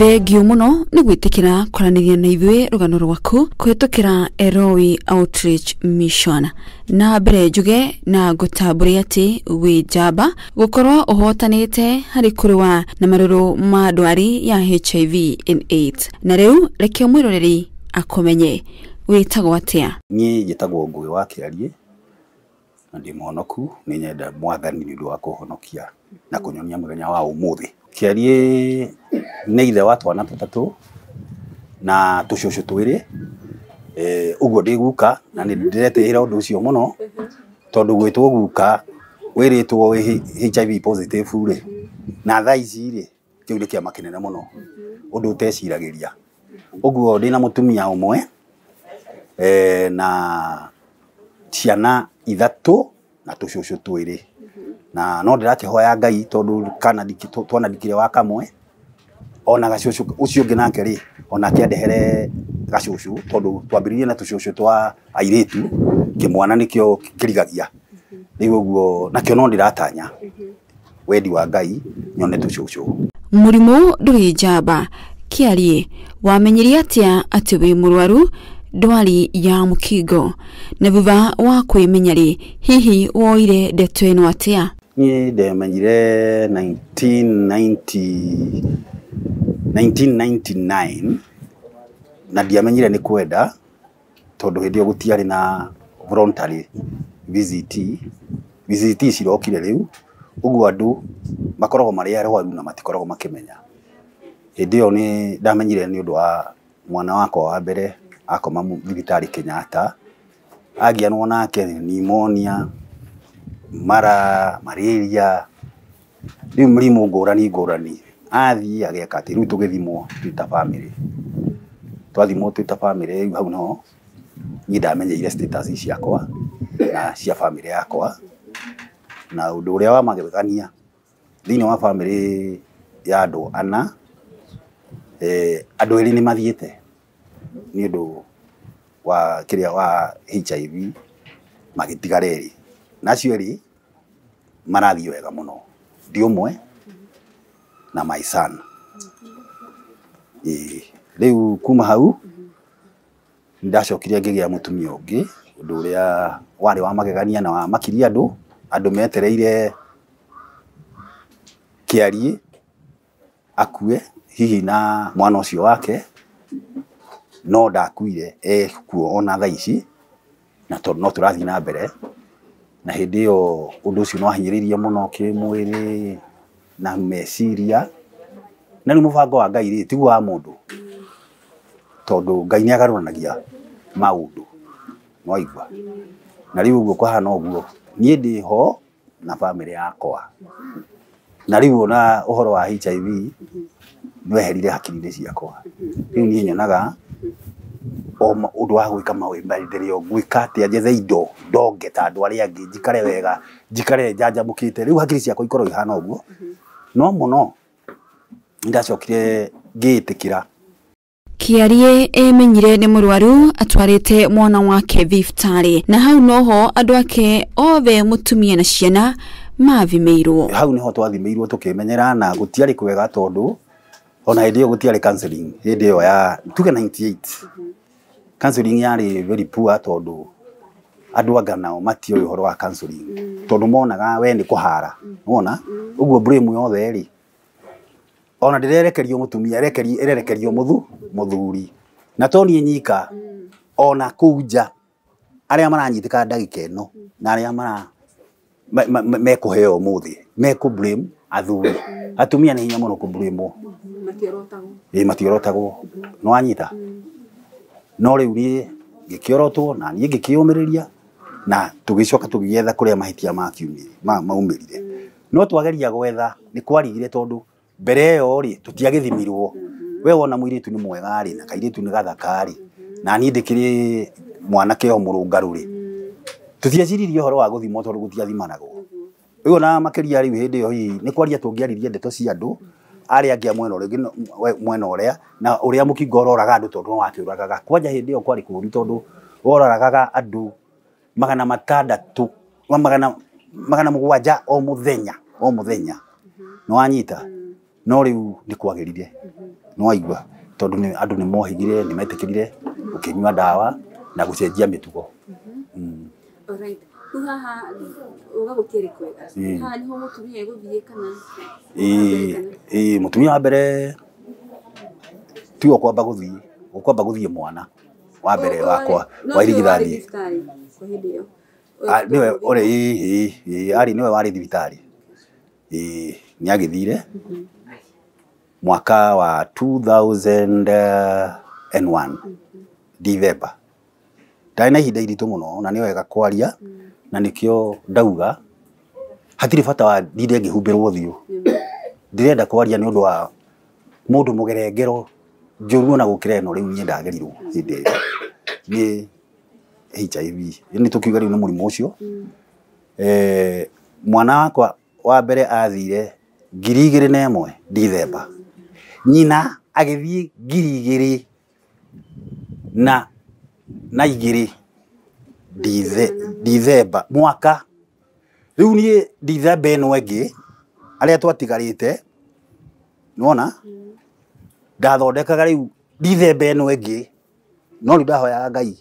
Thengio mũno nĩ gwĩtĩkĩra kwaranĩria na ithuĩ rũgano rwaku kũhĩtũkĩra Eroi Outreach Mission. Na mbere njuge na ngũtambũre atĩ wĩ njamba gũkorwo ũhotanĩte harĩ kũrũa na marũrũ ma ndwari ya HIV and AIDS. Na rĩu reke mwĩroreri akũmenye, wĩtagwo atĩa? Niĩ njĩtagwo Ngũgĩ wa Kĩariĩ na ndĩ mũhonoku, nĩ nyenda mwathani nĩ ũndũ wa kũhonokia na kũnyonia mũthenya wa ũmũthĩ. Kĩariĩ nĩ ithe wa twana tũtatũ na tũcũcũ twĩrĩ, ũguo ndĩ guka na nĩ ndĩretĩĩra ũndũ ũcio mũno tondũ gwĩtwo guka wĩrĩtwo wĩ HIV positive rĩ, na thaa ici rĩ, kĩu nĩ kĩama kĩnene mũno, ũndũ ũteciragĩria. Ũguo ndĩna mũtumia ũmwe na ciana ithatũ na tũcũcũ twĩrĩ, na no ndĩrakĩhoya Ngai tondũ kana twana ndikĩrĩ wa kamwe, ona gacũcũ ũcio ũngĩ nake rĩ, onake andehere gacũcũ tondũ twambĩrĩirie na tũcũcũ twa airĩtu, kĩmwana nĩkĩo kĩrigagia. Rĩu ũguo nakĩo no ndĩratanya wendi wa Ngai nyone tũcũcũ. Mũrimũ ndũrĩ njamba. Kĩariĩ, wamenyire atĩa atĩ wĩ mũrwaru ndwari ya mũkingo? Na thutha wa kwĩmenya rĩ, hihi woire ndeto ĩno atĩa? Niĩ ndemenyire 1999 na ndiamenyire nĩ kwenda tondũ hĩndĩ ĩyo gũtiarĩ na voluntary VCT. VCT cirokire rĩu, ũguo andũ makoragwo marĩ arwaru na matikoragwo makĩmenya. Hĩndĩ ĩyo nĩ ndamenyire nĩ ũndũ wa mwana wakwa wa mbere akoma thibitarĩ Kenyatta, agianwo nake pneumonia, mara malaria, rĩu mĩrimũ ngũrani ngũrani. Athiĩ ageka atĩ rĩu tũgĩthimwo twĩ ta bamĩrĩ, twathimwo twĩ ta bamĩrĩ rĩu hau no niĩ ndamenyeire status ciakwa na cia bamĩrĩ yakwa. Na ũndũ ũrĩa wa magegania thĩinĩ wa bamĩrĩ ya andũ ana, andũ erĩ nĩ mathiĩte nĩ ũndũ wa kĩrĩa wa HIV, magĩtigara erĩ, na acio erĩ marathiĩ wega mũno, ndi ũmwe na my son. Rĩu kuma hau nĩndacokire ngĩgĩa mũtumia ũngĩ, ũndũ ũrĩa warĩ wa magegania na wamakirie andũ, andũ metereire Kĩariĩ akue hihi na mwana ũcio wake, no ndakuire, ekuo ona thaa ici, na tondũ no tũrathiĩ na mbere. Na hĩndĩ ĩyo ũndũ ũcio nĩ wahinyĩrĩirie mũno kĩmwĩrĩ na meciria, na rĩu mũbango wa Ngai rĩ tiguo wa mũndũ, tondũ Ngai nĩ agarũranagia maũndũ, nĩwaigua? Na rĩu ũguo kwahana ũguo, niĩ ndĩho na bamĩrĩ yakwa, na rĩu ona ũhoro wa HIV nĩweherire hakiri-inĩ ciakwa. Rĩu niĩ nyonaga o ũndũ wa gwĩka maendeleo, ngwĩka atĩa njethe indo ndonge ta andũ arĩa angĩ, njikare wega, njikare njanjamũkĩte. Rĩu hakiri ciakwa ikoragwo ihana ũguo, no mũno nĩndacokire ngĩĩtĩkĩra. Kĩariĩ emenyire nĩ mũrwaru atwarĩte mwana wake thibitarĩ, na hau noho andũ ake othe mũtumia na ciana mathimĩirwo. Hau niho twathimĩirwo tũkĩmenyera, na gũtiarĩ kwega tondũ ona hĩndĩ ĩyo gũtiarĩ counseling. Hĩndĩ ĩyo ya tuge 98 counseling yarĩ very poor, tondũ andũ anga nao matioĩ ũhoro wa counseling, tondũ monaga we nĩ kũhara, wona ũguo blame yothe rĩ ona ndĩrerekerio mũtumia, ĩrerekerio mũthuri, na to niĩ nyika, ona kũu nja arĩa maranyitĩka ndagĩka ĩno na arĩa mara mekũheo ũmũthĩ mekũ blame athuri. Atumia nĩ hinya mũno kũ blame, ĩ matiorotagwo, nĩ wanyita? No rĩu niĩ ngĩkĩorotwo na niĩ ngĩkĩyũmĩrĩria, na tũgĩcoka tũgĩetha kũrĩa mahĩtia makiumire maumĩrire. No twageria gwetha nĩ kwarigire, tondũ mbere ĩyo rĩ tũtiagĩthimirwo. We wona mũirĩtu nĩ mwega rĩ, na kairĩtu nĩ gathaka rĩ, na niĩ ndĩkĩrĩ mwanake o mũrũngarũ rĩ, tũtieciririe ũhoro wa gũthimwo tondũ gũtiathimanagwo. Rĩu ona makĩria rĩu hĩndĩ ĩyo hihi nĩ kwaria tũngĩaririe ndeto cia andũ arĩa angĩ a mwena ũrĩa ũngĩ, mwena ũrĩa na ũrĩa mũkingo ũroraga andũ, tondũ no wakĩũragaga. Kwanja hĩndĩ ĩyo kwarĩ kũũru, tondũ woragaga andũ 600, 700 o mũthenya, o mũthenya, nĩ wanyita? No rĩu nĩ kwagĩrire. Nĩ waigua tondũ andũ nĩ mohĩgire nĩ metĩkĩrire ũkĩnyua ndawa na gũcenjia mĩtugo. Alright. Rĩu haha uga gũtiarĩ kwega. Haha nĩho mũtumia egũthiĩ kana? Ĩĩ, mũtumia wa mbere tiwe ũkwamba gũthiĩ, ũkwamba gũthiĩ mwana wa mbere wakwa wa irigithathi. Nĩwe ũrĩ ĩĩ arĩ nĩwe warĩ thibitarĩ. Ĩĩ nĩ agĩthire mwaka wa 2001 December. Ndarĩ na ihinda iritũ mũno na nĩ wega kwaria na nĩkĩo ndauga hatirĩ bata wa ndinde ngĩhumbĩrwo ũthiũ. Ndĩrenda kwaria nĩ ũndũ wa mũndũ mũgerengero njũru ona gũkĩra ĩno rĩu niĩ ndagerirwo hĩndĩ ĩyo nĩ HIV. Nĩ tũkiuga rĩu nĩ mũrimũ ũcio. Mwana wakwa wa mbere athire 2001 December. Nyina agĩthiĩ 2002 December mwaka. Rĩu niĩ December ĩno ĩngĩ arĩa twatigarĩte nĩwona ndathondekaga rĩu December ĩno ĩngĩ no rĩu ndahoyaga Ngai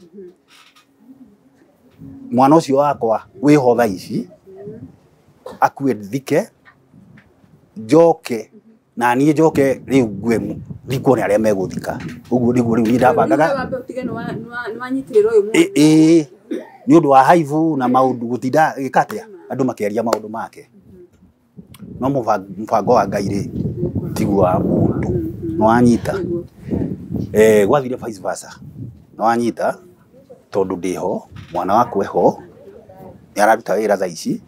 mwana ũcio wakwa wĩho thaa ici akue thike njoke na niĩ njoke rĩu ngue thikwo nĩ arĩa megũthika. Ũguo nĩguo rĩu niĩ ndabangaga ĩĩ nĩ ũndũ wa haibu na maũndũ gũtinda gĩka atĩa andũ makĩaria maũndũ make. No mũbango wa Ngai rĩ tiguo wa mũndũ. Nĩ wanyita. Gwathire vice versa. Nĩ wanyita tondũ ndĩho mwana wakwa eho nĩ araruta wĩra thaa ici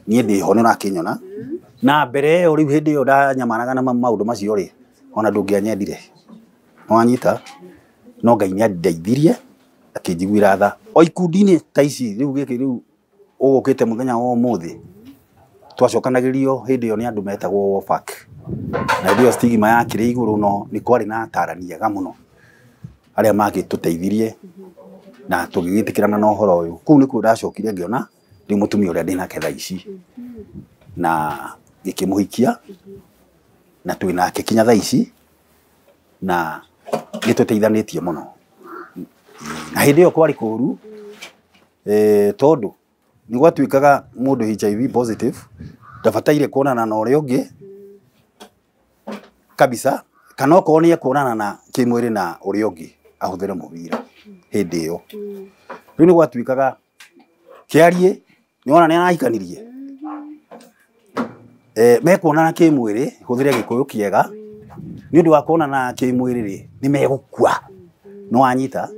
niĩ ndĩho nĩ ũrakĩnyona. Na mbere ĩyo rĩu hĩndĩ ĩyo ndanyamaraga na maũndũ macio rĩ ona ndũngĩanyendire. Nĩ wanyita. No Ngai nĩ andeithirie akĩnjiguĩra tha. O ikundi-inĩ ta ici rĩu gĩkĩ rĩu ũgũkĩte mũthenya wa ũmũthĩ twacokanagĩrio hĩndĩ ĩyo nĩ andũ metagwo WOFAC. Na hĩndĩ ĩyo stigma yakĩrĩ igũrũ no nĩ kwarĩ na atarani ega mũno arĩa magĩtũteithirie na tũgĩgĩtĩkĩrana na ũhoro ũyũ. Kũu nĩkuo ndacokire ngĩona rĩu mũtumia ũrĩa ndĩnake thaa ici na ngĩkĩmũhikia na twĩ nake kinya thaa ici na nĩ tũteithanĩtie mũno. Na hĩndĩ ĩyo kwarĩ kũũru tondũ nĩ gwatuĩkaga mũndũ HIV positive ndabataire kuonana na ũrĩa ũngĩ kabisa kana okorwo nĩ ekuonana na kĩmwĩrĩ na ũrĩa ũngĩ ahũthĩre mũbira hĩndĩ ĩyo. Rĩu nĩ gwatuĩkaga kĩarie nĩ wona nĩ arahikanirie mekuonana kĩmwĩrĩ hũthĩre gĩkũyũ kĩega nĩ ũndũ wa kuonana kĩmwĩrĩ rĩ nĩ megũkua. Nĩ wanyita.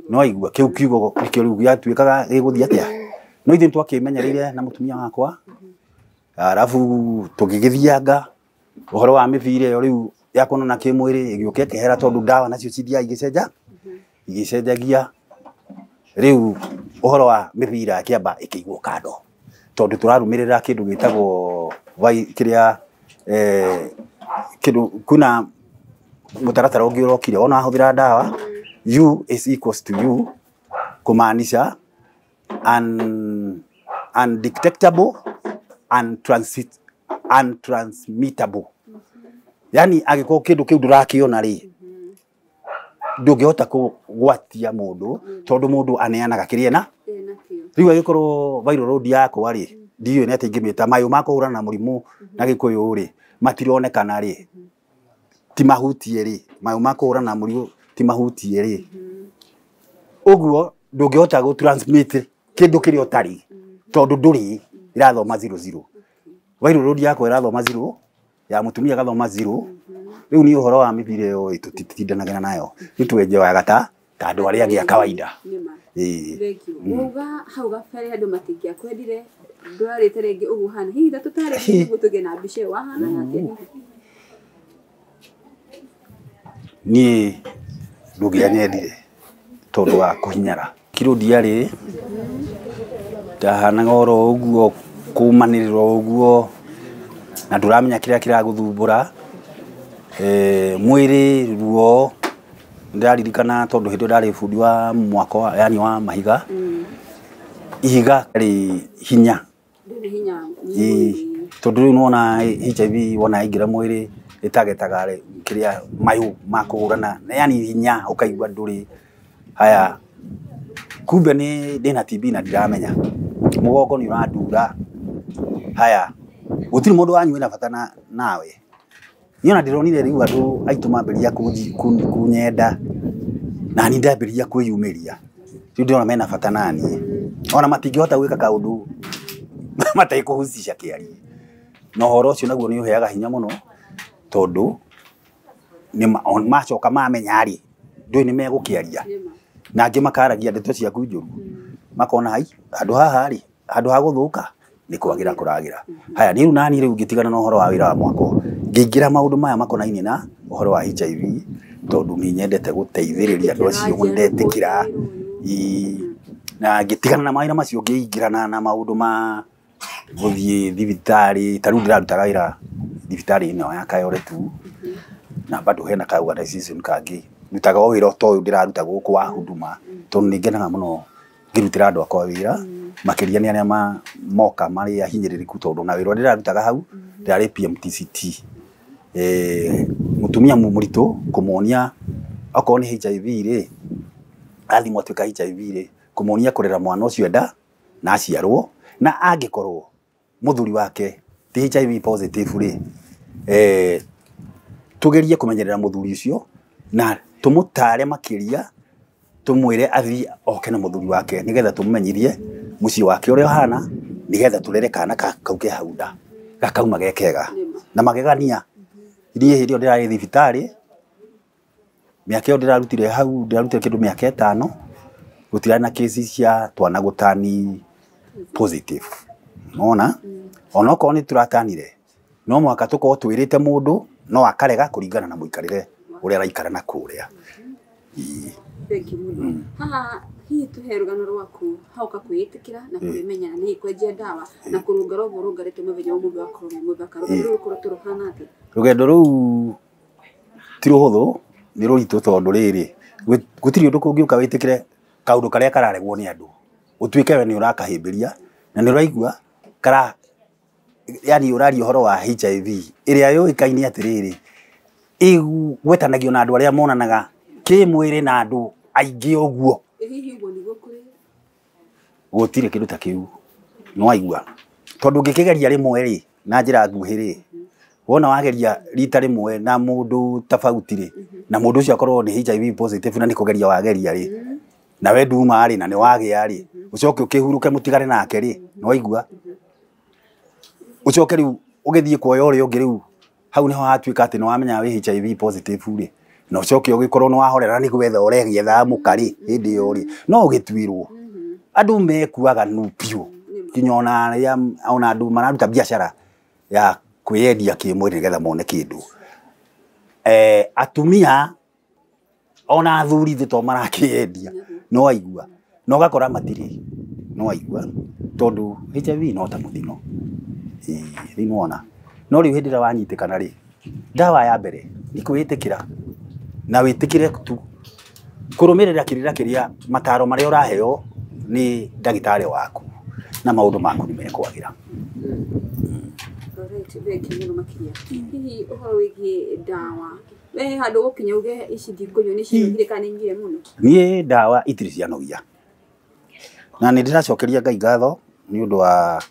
No waigua kĩu kiugo nĩkĩo rĩu gĩatuĩkaga gĩgũthiĩ atĩa. No ithuĩ nĩtwakĩmenyereire na mũtumia wakwa arabu tũgĩgĩthianga ũhoro wa mĩbira ĩyo rĩu ya kuonana kĩmwĩrĩ ĩgĩũka ĩkehera tondũ ndawa nacio cithiaga igĩcenja igĩcenjagia. Rĩu ũhoro wa mĩbira ĩkĩamba ĩkĩigwo kando tondũ tũrarũmĩrĩra kĩndũ gĩtagwo kĩrĩa kĩndũ kwĩna mũtaratara ũngĩ ũrokire ona wahũthĩra ndawa U is equals to U kumaanisha undetectable untransmittable. Yani angĩkorwo kĩndũ kĩu ndũrakĩona rĩ ndũngĩhota kũgwatia mũndũ tondũ mũndũ aneanaga kĩrĩa ena rĩu angĩkorwo viral load yakwa rĩ ndiũĩ nĩ atĩ ingĩmĩta mayũ ma kũhũrana na mũrimũ na gĩkũyũ rĩ matironekana rĩ ti mahutie rĩ mayũ ma kũhũrana na mũrimũ ti mahutie rĩ ũguo ndũngĩhota gũ transmit kĩndũ kĩrĩa ũtarĩ tondũ ndũrĩ irathoma 00 viral load yakwa irathoma 0 ya mũtumia agathoma 0 rĩu nĩ ũhoro wa mĩbira ĩyo tũtitindanagira nayo rĩu twenjoyaga ta andũ arĩa angĩ a kawaida. Wauga hau gabere andũ matingĩakwendire ndwarĩte rĩngĩ ũguo hana hihi ta tũtarĩrie nĩguo tũgĩe na mbica ĩyo wahanaga atĩa? Niĩ ndũngĩanyendire tondũ wa kũhinyara kiro ndiarĩ ndahanaga oro ũguo kũmanĩrĩra ũguo na ndũramenya kĩrĩa kĩragũthumbũra mwĩrĩ ruo ndĩraririkana tondũ hĩndĩ ĩyo ndarĩ bundi wa mwako yani wa mahiga ihiga rĩ hinya tondũ rĩu nĩwona HIV wona yaingĩra mwĩrĩ Ĩtagetaga kĩrĩa mayũ ma kũhũrana, yani hinya ũkaigua ndũrĩ. Haya, kumbe nĩ ndĩna TB na ndiramenya. Mũgongo nĩ ũrandura. Haya, gũtirĩ mũndũ wanyu wĩna bata nawe. Niĩ ona ndĩronire rĩu andũ aitũ mambĩrĩria kũnyenda na niĩ ndambĩrĩria kwĩyumĩria. Rĩu ndĩrona mena bata naniĩ. Ona matingĩhota gwĩka kaũndũ matekũhusisha kĩarie. Na ũhoro ũcio naguo nĩ ũheaga hinya mũno tondũ macoka mamenya rĩ, ndũĩ nĩ megũkĩaria. Na angĩ makaragia ndeto ciaku njũru. Makona hai, handũ haha rĩ, handũ ha gũthũka nĩ kwagĩra kũragĩra. Haya, niĩ rĩu naniĩ rĩu ngĩtigana na ũhoro wa wĩra wa mwako, ngĩingĩra maũndũ maya makonainie na ũhoro wa HIV tondũ nĩ nyendete gũteithĩrĩria andũ acio ndetĩkĩra. Na ngĩtigana na mawĩra macio ngĩingĩrana na maũndũ ma gũthiĩ thibitarĩ. Ta rĩu ndĩrarutaga wĩra thibitarĩ ĩno ya Kayole tu, na bado hena ka organization kangĩ ndutaga o wĩra ta ũyũ ndĩraruta gũkũ wa Huduma, tondũ nĩ ngenaga mũno ngĩrutĩra andũ akwa wĩra, makĩria nĩ arĩa moka marĩ ahinyĩrĩrĩku, tondũ na wĩra ũrĩa ndĩrarutaga hau ndĩrarĩ PMTCT. Mũtumia mũritũ kũmuonia okorwo nĩ HIV rĩ, athimwo atuĩka HIV rĩ, kũmuonia kũrera mwana ũcio enda na aciarwo, na angĩkorwo mũthuri wake ti HIV positive rĩ, tugerie kũmenyerera mũthuri ũcio na tũmũtare makĩria, tũmwĩre athiĩ oke na mũthuri wake nĩgetha tũmũmenyithie mũciĩ wake ũrĩa ũhana, nĩgetha tũrere kana kau ke hau nda gakauma ge kega na magegania. Niĩ hĩndĩ ĩyo ndĩrarĩ thibitarĩ, mĩaka ĩyo ndĩrarutire hau, ndĩrarutire kĩndũ mĩaka 5, gũtirarĩ na kesi cia twana gũtani positive. Nona onokorwo nĩ tũratanire, no mũhaka tũkorwo twĩrĩte mũndũ no akarega kũringana na mũikarĩre ũrĩa araikara na kũrĩa. Thank you mũno. Haha hihi tũhe rũgano rwaku hau kwĩĩtĩkĩra na kwĩmenya na hihi kwenjia ndawa na kũrũngara ũguo ũrũngarĩte mũthenya ũmũthĩ wakorwo wĩ mũthaka. Rũgendo rũu rũkoretwo rũhana atĩa? Rũgendo rũu ti rũhũthũ, nĩ rũritũ tondũ rĩrĩ, gũtirĩ ũndũ kũngĩũka wĩtĩkĩre kaũndũ karĩa kararegwo nĩ andũ, ũtuĩke we nĩ ũrakahĩmbĩria na nĩ ũraigua kara, yani ũraria ũhoro wa HIV ĩrĩa yũĩkaine atĩrĩrĩ, ĩgwetanagio na andũ arĩa monanaga kĩmwĩrĩ na andũ aingĩ ũguo. Hihi ũguo nĩguo kũrĩ? Gũtirĩ kĩndũ ta kĩu, nĩ waigua, tondũ ũngĩkĩgeria rĩmwe rĩ, na njĩra nguhĩ rĩ, wona wageria rita rĩmwe na mũndũ tofauti rĩ, na mũndũ ũcio akorwo nĩ HIV positive na nĩ kũgeria wageria rĩ, na we nduma rĩ, na nĩ wagĩa rĩ, ũcoke ũkĩhurũke mũtigane nake rĩ, nĩ waigua, ũcoke rĩu ũgĩthiĩ kuoya ũrĩa ũngĩ rĩu, hau nĩho hatuĩka atĩ nĩ wamenya wĩ HIV positive rĩ, na ũcoke ũgĩkorwo nĩ wahorera nĩ gwetha ũregĩetha mũka rĩ, hĩndĩ ĩyo rĩ, no ũgĩtuĩrwo. Andũ mekuaga nu biũ, nginya ona arĩa, ona andũ mararuta biacara ya kwĩyendia kĩmwĩrĩ nĩgetha mone kĩndũ. Atumia ona athuri thĩ to marakĩyendia, no waigua, na ũgakora matirĩ, no waigua, tondũ HIV no ta mũthino. Rĩu nĩwona. No rĩu hĩndĩ ĩrĩa wanyitĩkana rĩ, ndawa ya mbere nĩ kwĩĩtĩkĩra na wĩtĩkĩre tu kũrũmĩrĩra kĩrĩra kĩrĩa mataro marĩa ũraheo nĩ ndagĩtarĩ waku, na maũndũ maku nĩ mekwagĩra. Alright, thank you mũno makĩria. Hihi ũhoro wĩgiĩ ndawa, we handũ ũgũkinya uge ici ndikũnyua nĩ cinogire kana nĩ nyuire mũno? Niĩ ndawa itirĩ cianogia, na nĩ ndĩracokeria Ngai ngatho nĩ ũndũ wa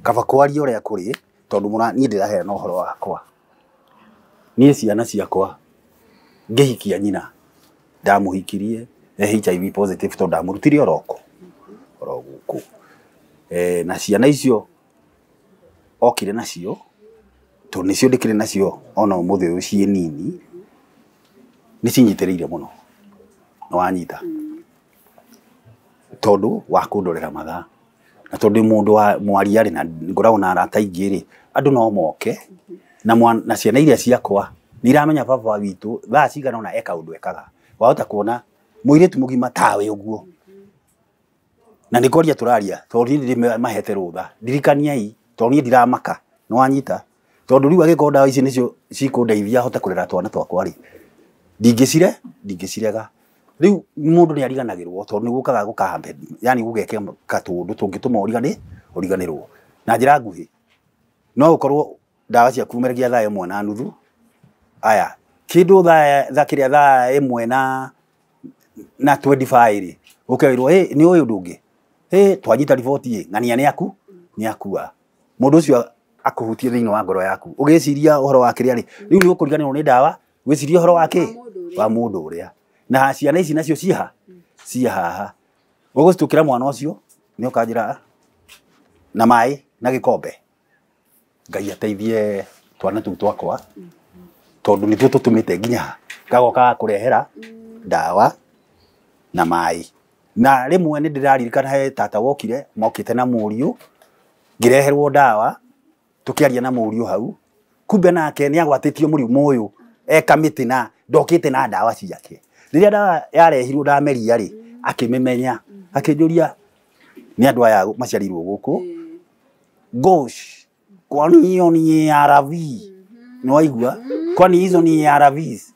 kaba kwaria ũrĩa kũrĩ, tondũ niĩ ndĩraheana ũhoro wakwa. Niĩ ciana ciakwa ngĩhikia nyina ndamũhikirie e HIV positive tondũ ndamũrutire oroko oro gũkũ. Na ciana icio okire nacio, tondũ nĩcio ndĩkĩrĩ nacio ona ũmũthĩ ũyũ ciĩ nini, nĩ cinyitĩrĩire mũno, nĩ wanyita, tondũ wa kũndorera mathaa, na tondũ ndĩ mũndũ wa mwaria rĩ, na ngoragwo na arata aingĩ rĩ, andũ no moke na ciana iria ciakwa nĩ iramenya baba witũ thaa cigana ũna eka ũndũ ekaga. Wahota kuona mũirĩtu mũgima tawe ũguo, na nĩ kwaria tũraria, tondũ niĩ ndĩmahete rũtha, ndirikaniai, tondũ niĩ ndiramaka, nĩ wanyita, tondũ rĩu angĩkorwo ndawa ici nĩcio cikũndeithia hote kũrera twana twakwa rĩ, ndingĩcirega. Rĩu mũndũ nĩ ariganagĩrwo tondũ nĩ gũkaga gũkahambe, yani gũgekĩka tũũndũ tũngĩtũma ũriganĩrwo. Na njĩra nguhĩ, no ũkorwo ndawa ciaku umeragia thaa 1:30, Aya kindu thaa kiria thaa imwe na 25 ri ukewirwo ni uyu ndungi twanyita riboti ng'ania ni aku ni akua mundu ucio akuhutie thiini wa ngoro yaku ugiciria uhoro wa kiria ri riu ni ukuriganirwo ni ndawa wiciria uhoro wa ki wa mundu uria na ciana ici nacio ciha cia haha ugucitukira mwana ucio ni ukanjira na mai na gikombe Ngai ateithie twana tu twakwa tondu nituo tutumite nginya kagoka kurehera ndawa na mai na rimwe ni ndiraririkana he tata wokire mokite na muriu ngireherwo ndawa tukiaria na muriu hau kumbe nake ni agwatitio murimu uyu eka miti na ndokite na ndawa ciake riria ndawa yarehirwo ndameria ri akimimenya akinjuria ni andu aya maciarirwo guku gosh kwani hiyo ni ARV ni waigua kwani hizo ni ARVs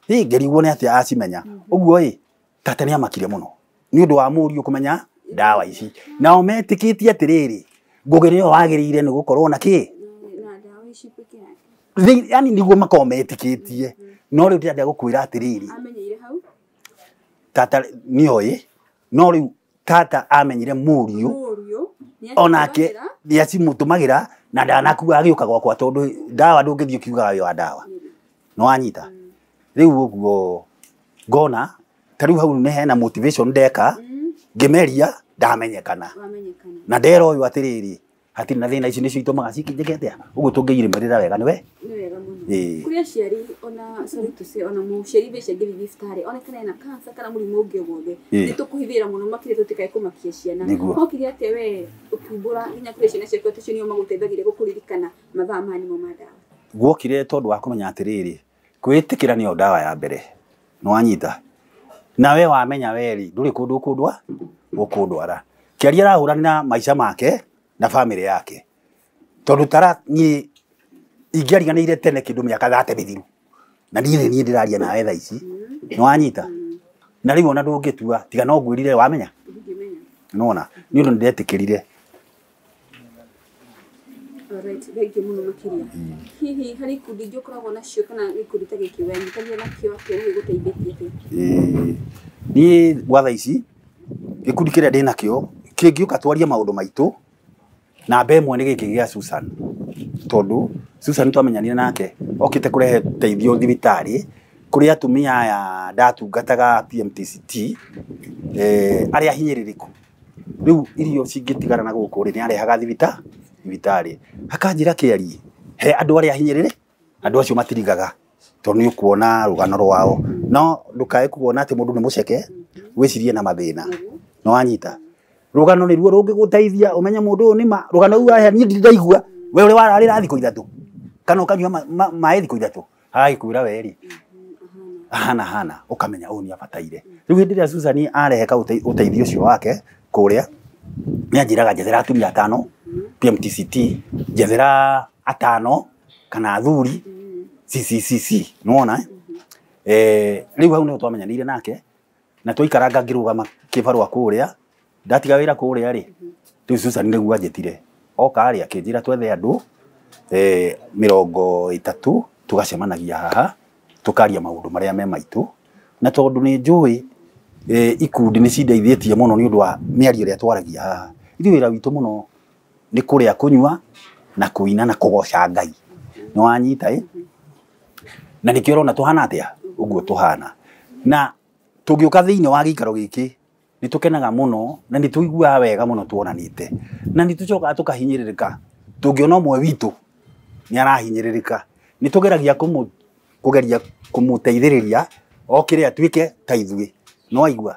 hi ngerigwo ni atia acimenya uguo i tata ni amakire muno ni undu wa muriu kumenya ndawa ici nao metikitie atiriri Ngugi niyo wagiriire ni gukorwo na ki na ndawa ici peke yake yani niguo makorwo metikitie no riu ndirenda gukwira atiriri amenyeire hau tata nioi no riu tata amenyire muriu onake ni acimutumagira na ndanakuga agiuka gwakwa tondu ndawa ndungithii ukiugaga wi wa ndawa no wanyita riu uguo ngona ta riu hau ni hena motivation ndeka ngimeria ndamenyekana na ndera uyu atiriri hatiri na thina ici nicio itumaga cikinjike atia uguo tungĩirĩmĩrĩra wega niwe nĩ wega mũno kũrĩ aciari ona sorry to say ona mũciari mbeca ngiri thibitarĩ ona kana ena cancer kana mũrimũ ũngĩ wothe nĩ tũkũhithĩra mũno makĩria tũtikae kũmakia ciana okire atĩa we ũkiumbũra nginya kũrĩ ciana ciaku atĩ nĩo magũteithagia gũkũririkana mathaa maya nĩmo ma ndawa guokire tondu wa kũmenya atĩrĩrĩ kwĩtĩkĩra nĩyo ndawa ya mbere nĩ wanyita nawe wamenya weri ndũrĩ kũndũ ũkũndwa ũkũndwara kĩaria arahũrana na maica make na family yake tondu tara ni ingĩariganĩire tene kĩndũ mĩaka 30 mĩthiru na niĩ niĩ ndĩraria nawe thaa ici nĩ wanyita na rĩu ona ndũngĩtua tiga no ngwĩrire wamenya nona nĩ ũndũ nĩndetĩkĩrire. Alright, thank you mũno makĩria. Hihi harĩ ikundi ingĩ ũkoragwo nacio kana gĩkundi ta gĩkĩ wenyitanĩire nakĩo atĩa na gĩgũteithĩtie atĩa? Niĩ gwa thaa ici gĩkundi kĩrĩa ndĩ nakĩo kĩngĩũka twarie maũndũ maitũ namba ĩmwe nĩ gĩkĩ gĩa Susan tondu Susan twamenyanire nake okĩte kũrehe teithio thibitarĩ kũrĩ atumia aya ndatungataga PMTCT arĩa hinyĩrĩrĩku rĩu irio cingĩtigara na gũkũ rĩ nĩarehaga thibitarĩ akanjĩra kĩarie he andũ arĩa hinyĩrĩrĩ andũ acio matirigaga tondũ nĩ ũkuona rũgano rwao no ndũkae kuona atĩ mũndũ nĩ mũceke wĩcirie na mathĩna no wanyita rũgano nĩruo rũngĩgũteithia ũmenye mũndũ ũyũ nĩma rũgano rũu ahe niĩ ndirĩ ndaigua we ũrĩa wararĩra thikũ ithatũ kana ũkanyua maĩ thikũ ithatũ agagĩkwĩra we rĩ ahana hana ũkamenya ũyũ nĩ abataire rĩu hĩndĩ ĩrĩa Susan arehe ũteithio ũcio wake kũrĩa nĩ anjĩraga njethera atumia atano PMTCT njethera atano kana athuri CCCC nĩwona rĩu hau nĩho twamenyanĩire nake na twaikaranga ngĩrũgama kĩbarũa kũrĩa ndatiga wĩra kũrĩa rĩ rĩu Susan nĩguo anjĩtire oka rĩ akĩnjĩra twethe andũ 30 tũgacemanagia haha tũkaria maũndũ marĩa me maitũ na tondũ nĩ njũĩ ikundi nĩ cindeithĩtie mũno nĩ ũndũ wa mĩario ĩrĩa twaragia haha ithuĩ wĩra witũ mũno nĩ kũrĩa kũnyua na kũina na kũgoca Ngai nĩ wanyita na nĩkĩo ũrona tũhana atĩa ũguo tũhana na tũngĩũka thĩinĩ wa gĩikaro gĩkĩ nĩ tũkenaga mũno na nĩ tũiguaga wega mũno tuonanĩte na nĩ tũcokaga tũkahinyĩrĩrĩka tũngĩona ũmwe witũ nĩ arahinyĩrĩrĩka nĩ tũgeragia kũgeria kũmũteithĩrĩria okĩre atuĩke ta ithuĩ no aigua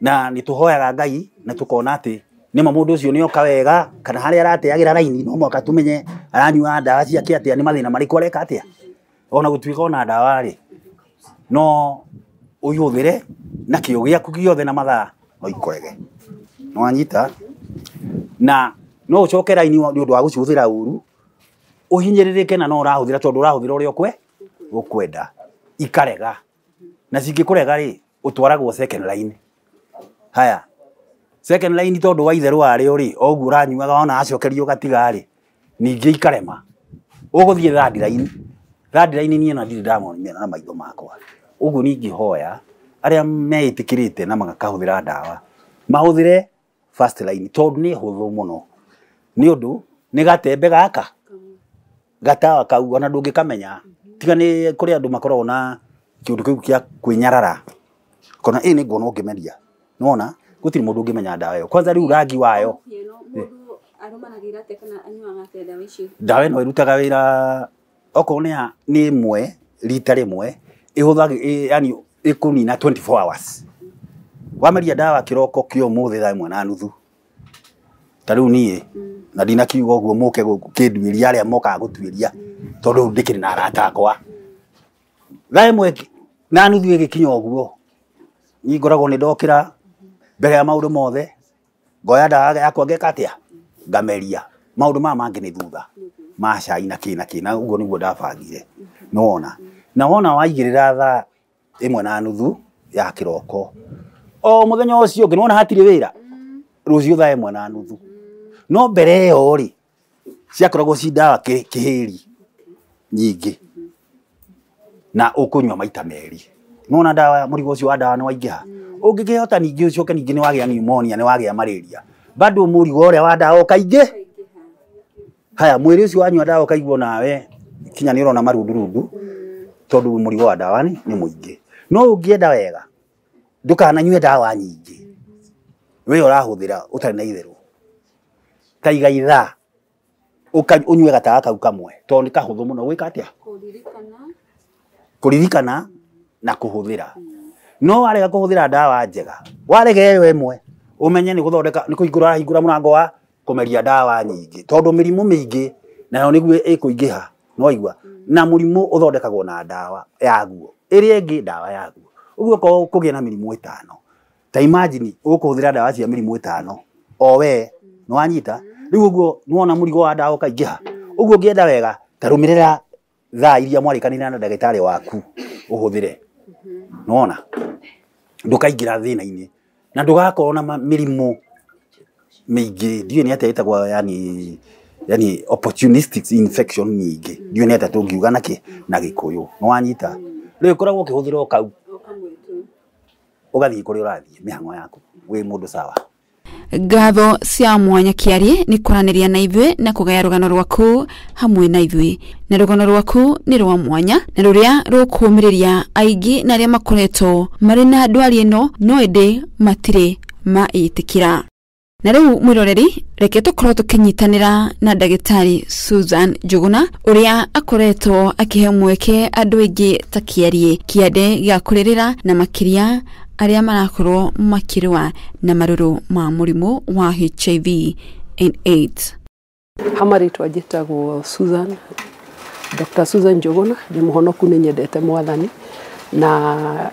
na nĩ tũhoyaga Ngai na tũkona atĩ nĩma mũndũ ũcio nĩoka wega kana harĩa arateagĩra raini no mũhaka tũmenye aranyua ndawa ciake atĩa nĩ mathĩna marĩkũ areka atĩa ona gũtuĩka ona ndawa rĩ no ũihũthĩre na kĩo gĩaku gĩothe na mathaa no ikũrege no wanyita na no ũcoke raini nĩ ũndũ wa gũcihũthĩra ũru ũhinyĩrĩrĩke na no ũrahũthĩra tondũ ũrahũthĩra ũrĩa ũkwenda ikarega na cingĩkũrega rĩ ũtwaragwo second line haya second line tondũ wa itherũ warĩo rĩ o ũguo ũranyuaga wona acokerio ũgatiga rĩ ningĩ ikarema ũgũthiĩ third line Third line niĩ na ndirĩ ndamona na maitho makwa. Ũguo niĩ ingĩhoya arĩa meĩtĩkĩrĩte na makahũthĩra ndawa mahũthĩre first line tondũ nĩ hũthũ mũno, nĩ ũndũ nĩ gatembe gaka gatawa kau ona ndũngĩkamenya, tiga nĩ kũrĩ andũ makoragwo na kĩũndũ kĩu kĩa kwĩnyarara kona ĩ nĩ nguona ũngĩmeria, nĩwona gũtirĩ mũndũ ũngĩmenya ndawa ĩyo. Kwanza rĩu rangi wayo, ndawa ĩno ĩrutaga wĩra okorwo nĩ ĩmwe rita rĩmwe ĩhũthagĩra, yani ĩkũnina 24 hours. Wameria ndawa kĩroko kĩa ũmũthĩ thaa 1:30 ta rĩu niĩ na ndinakiuga ũguo mũke kĩnduĩria arĩa mokaga gũtuĩria tondũ ndĩkĩrĩ na arata akwa. Thaa 1:30 ĩgĩkinya ũguo niĩ ngoragwo nĩ ndokĩra mbere ya maũndũ mothe, ngoya ndawa yakwa ngeka atĩa, ngameria. Maũndũ maya mangĩ nĩ thutha ma cai na kĩ na kĩ, na ũguo nĩguo ndabangire. Nĩwona na wona waigĩrĩra thaa 1:30 ya kĩroko o mũthenya ũcio ũngĩ nĩwona hatirĩ wĩra rũciũ thaa 1:30. No mbere ĩyo rĩ ciakoragwo ci ndawa kĩhĩri nyingĩ na ũkũnyua maita merĩ. Nĩwona ndawa mũrigo ũcio wa ndawa nĩ waingĩha. Ũngĩkĩhota ningĩ ũcoke ningĩ nĩ wagĩa pneumonia, nĩ wagĩa malaria, bado mũrigo ũrĩa wa ndawa ũkaingĩ. Haya, mwĩrĩ ũcio wanyua ndawa ũkaigua nawe kinya nĩ ũrona marundurundu tondũ mũrigo wa ndawa nĩ mũingĩ. No ũngĩenda wega ndũkananyue ndawa nyingĩ we ũrahũthĩra ũtarĩ na itherũ, ta iga ithaa ũnyue gatawa kau kamwe tondũ nĩ kahũthũ mũno gwĩka atĩa, kũririkana na kũhũthĩra. No warega kũhũthĩra ndawa njega, warega ĩyo ĩmwe ũmenye nĩ gũthondeka, nĩ kũhingũra hingũra mũrango wa kũmeria ndawa nyingĩ tondũ mĩrimũ mĩingĩ nayo nĩguo ĩkũingĩha. Nĩwaigua? Na mũrimũ ũthondekagwo na ndawa yaguo, ĩrĩa ĩngĩ ndawa yaguo. Ũguo okorwo kũgĩa na mĩrimũ 5, ta imagine ũkũhũthĩra ndawa cia mĩrimũ 5 o we nĩwanyita. Rĩu ũguo nĩwona mũrigo wa ndawa ũkaingĩha. Ũguo ũngĩenda wega ta rũmĩrĩra thaa iria mwarĩkanĩra na ndagĩtarĩ waku ũhũthĩre. Nĩwona ndũkaingĩra thĩna-inĩ na ndũgakorwo na mĩrimũ mĩingĩ. Ndiũĩ nĩ atĩa ĩtagwo, yani opportunistic infection nyingĩ, ndiũĩ nĩ atĩa tũngiuga nakĩ na Gĩkũyũ. Nĩwanyita? Rĩu ũkoragwo ũkĩhũthĩra o kau ũgathiĩ kũrĩa ũrathiĩ mĩhang'o yaku wĩ mũndũ sawa. Ngatho cia mwanya Kĩarie nĩ kwaranĩria na ithuĩ na kũgaya rũgano rwaku hamwe na ithuĩ, na rũgano rwaku nĩ rwa mwanya na rũrĩa rũkũmĩrĩria aingĩ na arĩa makoretwo marĩ na ndwari ĩno no ĩndĩ matirĩ maĩtĩkĩra. Na rĩu mwĩroreri, reke tũkorwo tũkĩnyitanĩra na ndagĩtarĩ Susan Njuguna ũrĩa akoretwo akĩhe mweke andũ aingĩ ta Kĩarie kĩande gĩa kũrĩrĩra na makĩria arĩa marakorwo makĩrũa na marũrũ ma mũrimũ wa HIV and AIDS. Hama rĩtwa njĩtagwo Susan, Dr. Susan Njuguna, ndĩ mũhonoku nĩ nyendete mwathani na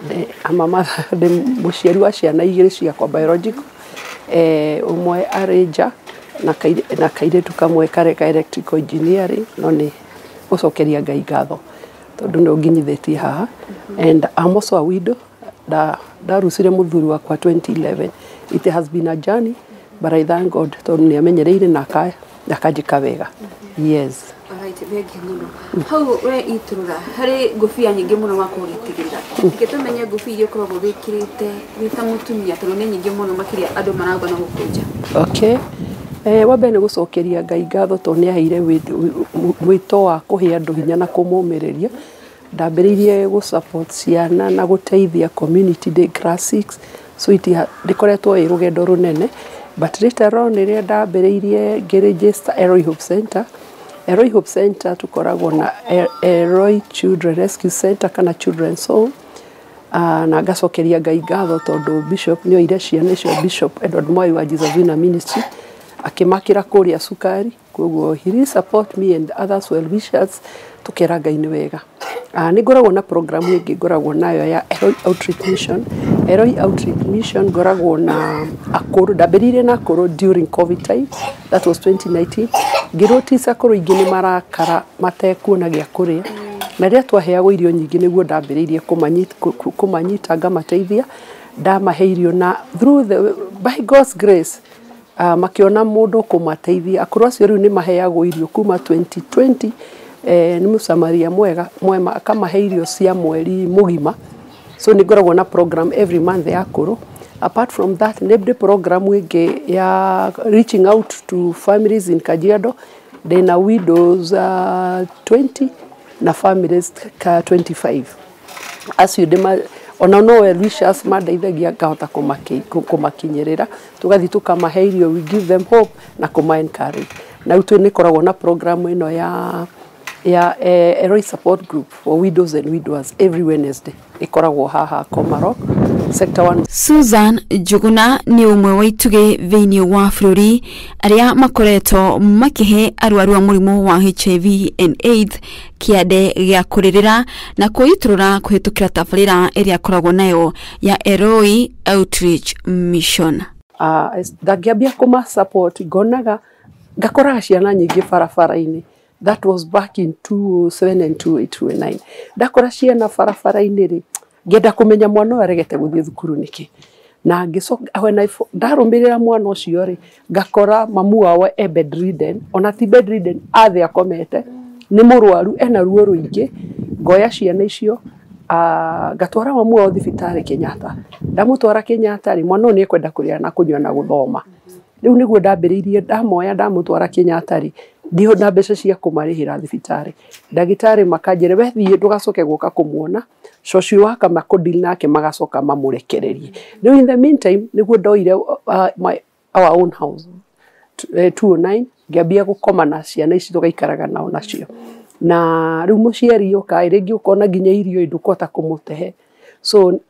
mama ndĩ mũciari wa ciana 2 ciakwa biological, ũmwe arĩ nja na kairĩtu kamwe kareka electrical engineering, no nĩ gũcokeria Ngai ngatho tondũ nĩ ũnginyithĩtie haha. And I'm also a widow. Ndarusire mũthuri wakwa 2011. It has been a journey, but I thank God tondũ nĩ amenyereire na akanjĩka wega. Yes. Alright, thengiũ mũno. Hau we itũrũra harĩ ngũbia nyingĩ mũno wakũgĩtigĩrĩra. Reke tũmenye ngũbia iria ũkoragwo wĩkĩrĩte wĩ ta mũtumia tondũ nĩ nyingĩ mũno makĩria andũ marauga na gũkũnja. Okay. Wa mbere nĩ gũcokeria Ngai ngatho tondũ nĩ aheire mwĩto wa kũhe andũ hinya na kũmũmĩrĩria. Ndambĩrĩirie gũ support ciana na gũteithia community day class 6, so ndĩkoretwo ĩ rũgendo rũnene, but later on rĩrĩa ndambĩrĩirie ngĩregister Eloi Hope Center. Eloi Hope Center tũkoragwo na Eloi Children Rescue Center kana Children's Home, na ngacokeria Ngai ngatho tondũ Bishop nĩ oire ciana icio, Bishop Edward Mwai wa Jesus Winner Ministry akĩmakĩra kũrĩa cukari, koguo he really support me and others well wishers, tũkera Ngai nĩ wega. Nĩ ngoragwo na program ĩngĩ ngoragwo nayo ya Eloi Outreach Mission. Eloi Outreach Mission ngoragwo na akũrũ, ndambĩrĩirie na akũrũ during COVID time, that was 2019. Ngĩnotice akũrũ aingĩ nĩ marakara matekuona gĩa kũrĩa, na rĩrĩa twaheagwo irio nyingĩ nĩguo ndambĩrĩirie kũmanyita ngamateithia, ndamahe irio na through the by God's grace makiona mũndũ kũmateithia. Akũrũ acio rĩu nĩ maheagwo irio kuma 2020 Nĩ mũsamaria mwega mwema, akamahe irio cia mweri mũgima. So nĩ ngoragwo na program every month ya akũrũ. Apart from that, nĩ ndĩ program ĩngĩ ya reaching out to families in Kajiado. Ndĩna widows 20 na families ka 25 acio ndĩma ona no well wishers mandeithagia ngahota kũmakinyĩrĩra, tũgathiĩ tũkamahe irio, we give them hope na kũma encourage. Na rĩu twĩ nĩkoragwo na program ĩno ya Eloi Support Group for widows and widowers every Wednesday, ĩkoragwo haha Komarok Sector 1. Susan Njuguna nĩ ũmwe wa itugĩ thĩinĩ wa bũrũri arĩa makoretwo makĩhe arwaru a mũrimũ wa HIV and AIDS kĩande gĩa kũrĩrĩra na kwĩitũrũra kũhĩtũkĩra tabarĩra ĩrĩa akoragwo nayo ya Eloi Outreach Mission. Ndangĩambia kũma support, ngonaga ngakoraga ciana nyingĩ barabara-inĩ. That was back in 2007 and 2009. Ndakora ciana barabara-inĩ rĩ, ngĩenda kũmenya mwana ũyũ aregete gũthiĩ thukuru nĩkĩ, na ngĩcoka when I ndarũmĩrĩra mwana ũcio rĩ, ngakora mamu wao e bedridden, ona ti bedridden, athĩ akomete, nĩ mũrwaru, ena ruo rũingĩ. Ngoya ciana icio, ngatwara mamu wao thibitarĩ Kenyatta. Ndamũtwara Kenyatta rĩ, mwana ũyũ nĩ ekwenda kũrĩa na kũnyua na gũthoma. Rĩu nĩguo ndambĩrĩirie, ndamoya ndamũtwara Kenyatta rĩ, ndiho na mbeca cia kũmarĩhĩra thibitarĩ. Ndagĩtarĩ makanjĩra, we thiĩ ndũgacoke gũka kũmuona, cũcũ waka makũdeal nake, magacoka mamũrekererie. Rĩu in the meantime nĩguo ndoire our own house 209, ngĩambia gũkoma na ciana ici, tũgaikaraga nao nacio. Na rĩu mũciari oka rĩngĩ ũkona nginya irio ndũkũhota kũmũtehe. So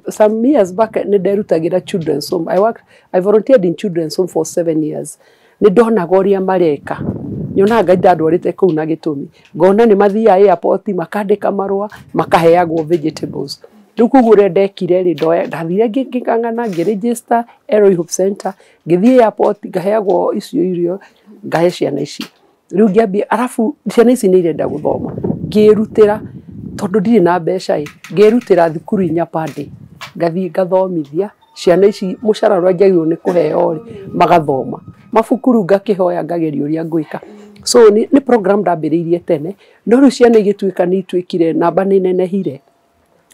some years back nĩ nderutagĩra children's home. I volunteered in children's home for 7 years. Nĩ ndonaga ũrĩa mareka, nyonaga Ngai ndandwarĩte kũu na gĩtũmi. Ngona nĩ mathiaga airport, makandĩka marũa, makaheagwo vegetables. Rĩu koguo ũrĩa ndekire rĩ, ndoya ndathire ngĩng'ang'ana, ngĩregister Eloi Hope Center, ngĩthiĩ airport, ngaheagwo icio irio, ngahe ciana ici. Rĩu ngĩambia, arabu ciana ici nĩ irenda gũthoma, ngĩrutĩra, tondũ ndirĩ na mbeca ĩ, ngĩrutĩra thukuru 4 per day, ngathiĩ ngathomithia ciana ici. Mũcara ũrĩa njagĩrĩirwo nĩ kũheo rĩ, magathoma mabukuru, ngakĩhoya, ngageria ũrĩa ngwĩka. So nĩ program ndambĩrĩirie tene, no rĩu ciana igĩtuĩka nĩ ituĩkire namba nĩ nenehire.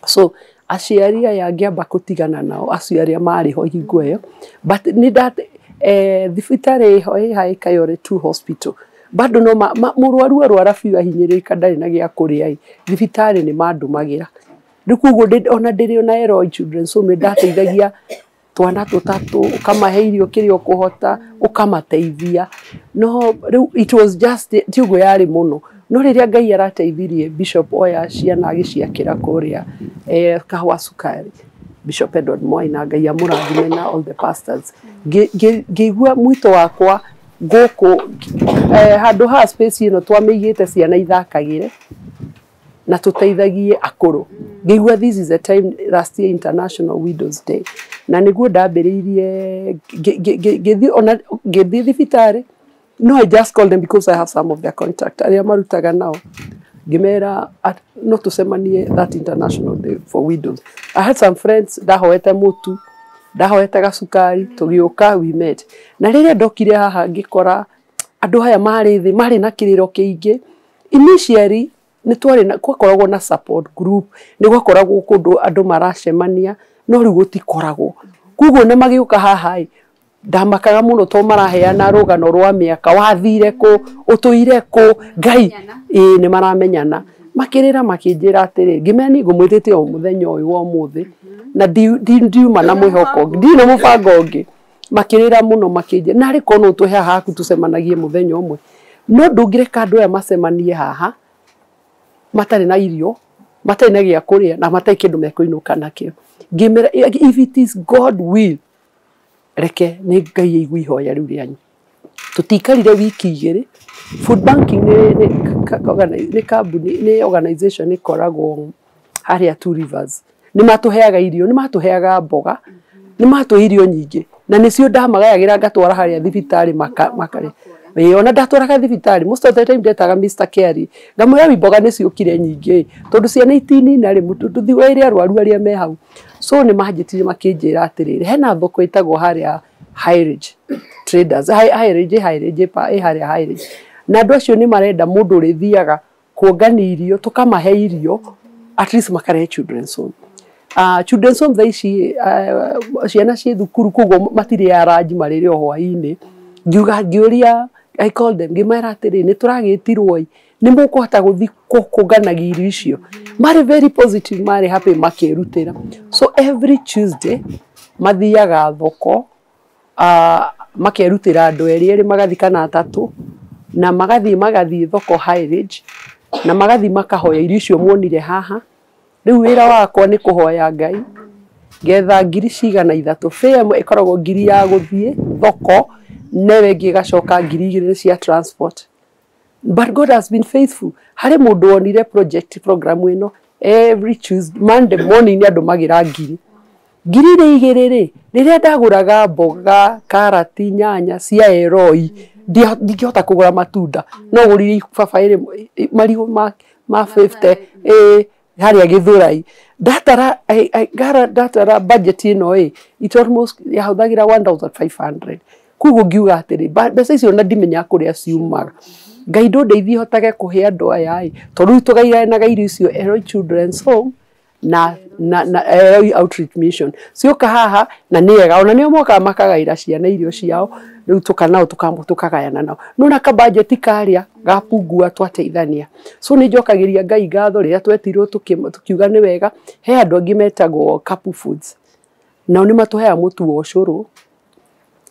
So aciari aya ngĩamba kũtigana nao, acio arĩa marĩ ho hingo ĩyo. But nĩ nda thibitarĩ ĩho ĩ haĩ Kayore 2 Hospital, bado no mũrwaru arwara biũ, ahinyĩrĩrĩka, ndarĩ na gĩa kũrĩa ĩ, thibitarĩ nĩ mandũmagĩra. Rĩu koguo ona ndĩrĩ ona Eloi Children's Home nĩ ndateithagia twana tũtatũ, ũkamahe irio kĩrĩa ũkũhota, ũkamateithia. No rĩu it was just ti ũguo yarĩ mũno. No rĩrĩa Ngai arateithirie, Bishop oya ciana agĩciakĩra kũrĩa Kahũa Cukari, Bishop Edward Mwai, na Ngai amũrathime na all the pastors, ngĩigua mwito wakwa gũkũ handũ ha space ĩno twamĩigĩte ciana ithakagĩre na tũteithagie akũrũ. Ngĩigua this is the time, last year International Widows Day, na nĩguo ndambĩrĩirie ngĩthiĩ ona ngĩthiĩ thibitarĩ. No, I just called them because I have some of their contact arĩa marutaga nao, ngĩmera no tũcemanie that International Day for Widows. I had some friends, ndahoete mũtu, ndahoete gacukari, tũgĩũka, we met. Na rĩrĩa ndokire haha, ngĩkora andũ aya marĩ thĩ, marĩ na kĩrĩro kĩingĩ. Initially nĩ twarĩ na gwakoragwo na support group, nĩ gwakoragwo kũndũ andũ maracemania, no rĩu gũtikoragwo. Koguo na magĩũka haha ĩ, ndamakaga mũno to maraheana rũgano rwa mĩaka, wathire kũ, ũtũire kũ, Ngai ĩĩ nĩ maramenyana. Makĩrĩra, makĩnjĩra atĩrĩ, ngĩmera niĩ ngũmwĩtĩte o mũthenya ũyũ wa ũmũthĩ na ndiuma na mwĩhoko, ndirĩ na mũbango ũngĩ. Makĩrĩra mũno, makĩnjĩra narĩ korwo no ũtũhe haha haku tũcemanagie mũthenya ũmwe. No ndũngĩreka andũ aya macemanie haha matarĩ na irio, matarĩ na gĩa kũrĩa na matarĩ kĩndũ mekũinũka nakĩo. Ngĩmera if it is God will, reke nĩ Ngai aigue ihoya rĩu rĩanyu. Tũtikarire wiki 2. Food banking nĩ kambuni, nĩ organization ĩkoragwo harĩa Two Rivers. Nĩ matũheaga irio, nĩ matũheaga mboga, nĩ matũhe irio nyingĩ, na nĩcio ndamagayagĩra ngatwara harĩa thibitarĩ makarĩa. Ĩĩ, ona ndatwaraga thibitarĩ, most of the time ndetaga Mr. Kerry, ngamwĩra wi mboga nĩ ciũkire nyingĩ, tondũ ciana itinina rĩ, tũthiĩ wĩre arwaru arĩa me hau. So nĩ manjĩtire, makĩnjĩra atĩrĩrĩ, hena thoko ĩtagwo harĩa High Ridge Traders, High Ridge, High Ridge ĩ harĩa High Ridge. Na andũ acio nĩ marenda mũndũ ũrĩthiaga kuongania irio, tũkamahe irio, at least makarehe children's home. Children's home thaa ici ciana ciĩ thukuru, koguo matirĩ aranji marĩrĩ o hwaĩ-inĩ. Ngiuga ngĩũria, I called them, ngĩmera atĩrĩ, nĩ tũragĩtirwo ĩ, nĩ mũkũhota gũthiĩ kũnganagia irio icio? Marĩ very positive, marĩ happy, makĩrutĩra. So every Tuesday mathiaga thoko, makerutĩra andũ erĩ erĩ magathiĩ kana atatũ, na magathiĩ thoko High Ridge, na magathiĩ makahoya irio icio muonire haha. Rĩu wĩra wakwa nĩ kũhoya Ngai ngetha ngiri cigana ithatũ. Fare ĩmwe ĩkoragwo ngiri ya gũthiĩ thoko, newe ĩngĩ ĩgacoka 2,000 cia transport. But God has been faithful. Harĩ mũndũ wonire project program ĩno every Tuesday, Monday morning nĩ andũmagĩra ngiri. 2,000 rĩ, rĩrĩa ndagũraga mboga, karati, nyanya cia Eloi, ndingĩhota kũgũra matunda. No ngũrire ibabaĩ rĩmwe, marigũ ma 50 ĩ harĩa Gĩthũrai. Ndatara ndatara budget ĩno ĩ, it almost yahũthagĩra 1500. Koguo ngiuga atĩrĩ, mbeca icio na ndimenyaga kũrĩa ciumaga. Ngai ndũndeithie hotage kũhe andũ aya ĩ, tondũ rĩu tũgairanaga irio icio Eloi Children's Home na Eloi Outreach Mission. Cioka haha na nĩ ega, ona nĩo mokaga makagaĩra ciana irio ciao, rĩu tũka nao tũkagayana nao. Nĩwona kabajeti karĩa gapungua twateithania. So nĩ njokagĩria Ngai ngatho rĩrĩa twetirwo tukiuga nĩ wega. He andũ angĩ metagwo Kapu Foods, nao nĩ matũheaga mũtu wa ũcũrũ,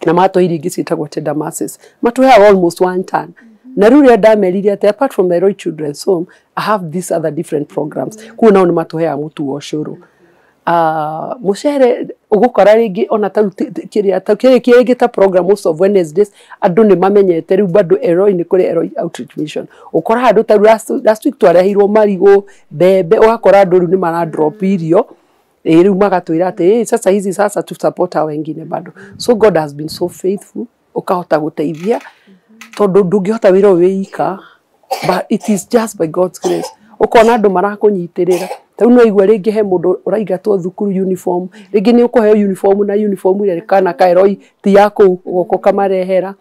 na matũhe irio ingĩ ciĩtagwo tender masses, matũheaga almost 1 ton. Na rĩu rĩrĩa ndamerire atĩ apart from Eloi Children's Home, I have these other different programs, koguo nao nĩ matũheaga mũtu wa ũcũrũ. Mũcere ũgũkora rĩngĩ ona ta kĩrĩa kĩrĩa ta program most of Wednesdays andũ nĩ mamenyete rĩu bado Eloi nĩ kũrĩ Eloi Outreach Mission. Ũkora handũ ta last week twareheirwo marigũ, mbembe, ũgakora andũ rĩu nĩ mara drop irio, rĩu magatwĩra atĩ sasa hizi sasa tu support hao wengine bado. So God has been so faithful, ũkahota gũteithia tondũ ndũngĩhota wĩra ũyũ wĩ ika, but it is just by God's grace. Ũkona andũ marakũnyitĩrĩra. Ta rĩu no igue rĩngĩ he mũndũ ũraingatwo thukuru uniform, rĩngĩ nĩ ũkũheo uniform na uniform ĩrĩa kana ka Eloi ti ya kũu, ũgoka ũkamarehera.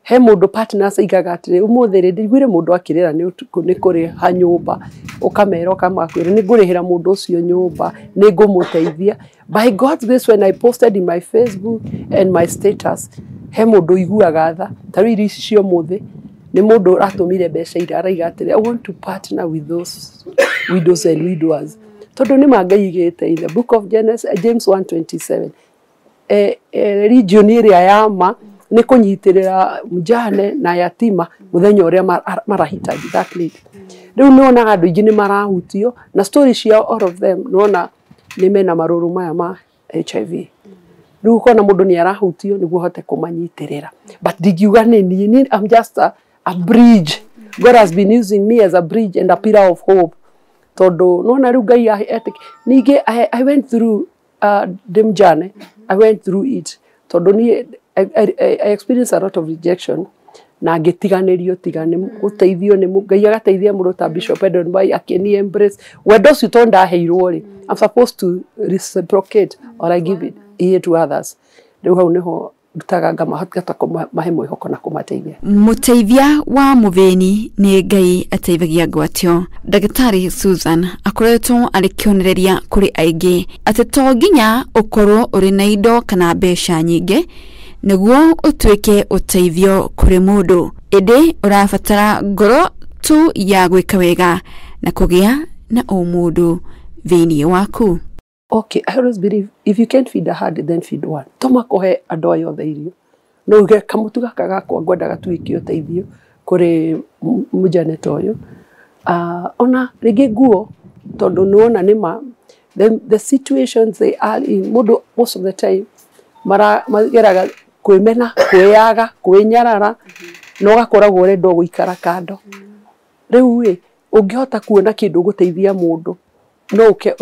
He mũndũ partners aigaga atĩrĩ, ũmũthĩ rĩ ndiguire mũndũ akĩrĩra nĩ kũrĩha nyũmba, ũkamera ũkamakwĩra nĩ ngũrĩhĩra mũndũ ũcio nyũmba, nĩ ngũmũteithia. By God's grace, when I posted in my Facebook and my status, he mũndũ ũiguaga tha. Ta rĩu irio ici cia ũmũthĩ nĩ mũndũ ũratũmire mbeca iria araiga atĩrĩ, I want to partner with those widows and widowers. Tondũ nĩ ma Ngai aigĩte in the book of Genesis, James 1:27, religion ĩrĩa ya ma nĩ kũnyitĩrĩra mjane na yatima mũthenya ũrĩa marahitaji that need. Rĩu nĩ wonaga andũ aingĩ nĩ marahutio na story ciao, all of them nĩ wona nĩ mena marũrũ maya ma HIV. Rĩu ũkona mũndũ nĩ arahutio nĩguo hote kũmanyitĩrĩra. But ndingiuga nĩ niĩ, I'm just a bridge. God has been using me as a bridge and a pillar of hope. Tondũ nĩwona rĩu Ngai ningĩ I went through ndĩ mjane, I went through it. Tondũ niĩ I experienced a lot of rejection na ngĩtiganĩrio tiga nĩ gũteithio nĩ Ngai agateithia mũndũ ta Bishop Edward Mwai akĩni embrace wendo ũcio tondũ ndaheirwo rĩ, I'm supposed to reciprocate or I give it here to others. Rĩu hau nĩho ndutaga ngamahota kũmahe mwĩhoko na kũmateithia. Mũteithia wa mũthĩni nĩ Ngai ateithagia ngwatio. Ndagĩtarĩ Susan akoretwo arĩ kĩonereria kũrĩ aingĩ atĩ to nginya ũkorwo ũrĩ na indo kana mbeca nyingĩ nĩguo ũtuĩke ũteithio kũrĩ mũndũ, ĩndĩ ũrabatara ngoro tu ya gwĩka wega na kũgĩa na ũmũndũ thĩinĩ waku. Okay, I always believe if you can't feed a hundred, then feed one. Toma kũhe andũ aya othe irio. No uge kamũtu gaka gakwa ngwendaga tuĩke ũteithio kũrĩ mũjane ta ũyũ. Ona rĩngĩ nguo, tondũ nĩwona nĩma the situations they are in, mũndũ most of the time mageraga kwĩmena, kwĩyaga, kwĩnyarara, na ũgakoragwo ũrenda gũikara kando. Rĩu ĩ, ũngĩhota kuona kĩndũ gũteithia mũndũ, no ũke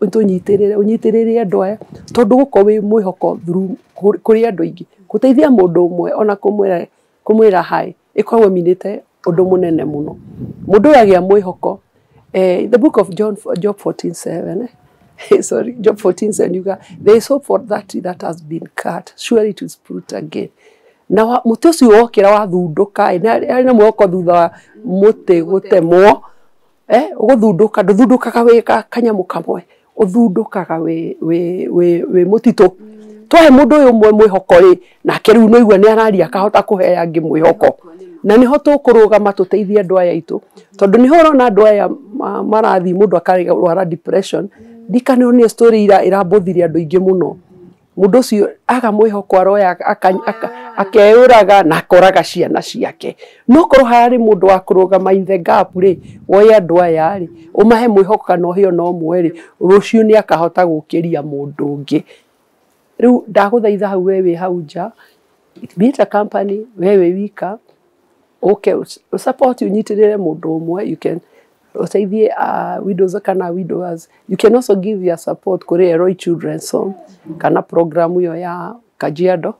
ũtũnyitĩrĩre, ũnyitĩrĩre andũ aya, tondũ gũkorwo wĩ mwĩhoko through kũrĩ andũ aingĩ. Gũteithia mũndũ ũmwe ona kũmwĩra hi, ĩkoragwo ĩminĩte ũndũ mũnene mũno. Mũndũ ũyũ agĩa mwĩhoko, the book of John, Job 14:7, sorry, Job 14:7, you got, there is hope for that tree that has been cut, surely it will sprout again. Na mũtĩ ũcio wokĩra wathundũka ĩ, na mwĩhoko thutha wa mũtĩ gũtemwo, ũgũthundũka, ndũthundũkaga wĩ kanyamũ kamwe, ũthundũkaga wĩ mũtitũ. Twahe mũndũ ũyũ ũmwe mwĩhoko rĩ, nake rĩu nĩigua nĩ araria akahota kũhe angĩ mwĩhoko. Na nĩho tũkũrũgama tũteithie andũ aya aitũ, tondũ nĩho ũrona andũ aya marathiĩ mũndũ akarwara depression. Ndikanĩrwo nĩ story ĩrambũthirie andũ aingĩ mũno. Mũndũ ũcio aga mwĩhoko aroya akeyũraga na akoraga ciana ciake. No korwo hararĩ mũndũ wa kũrũgama in the gap rĩ, woe andũ aya rĩ, ũmahe mwĩhoko kana ũhe ona ũmwe rĩ, rũciũ nĩ akahota gũkĩria mũndũ ũngĩ. Rĩu ndagũthaitha hau we wĩ hau nja, be it a company, we wĩ wika, ũke support ũnyitĩrĩre mũndũ ũmwe, you can ũteithie widows kana widowers. You can also give your support kũrĩ Eloi Children's Home kana program ĩyo ya Kajiado,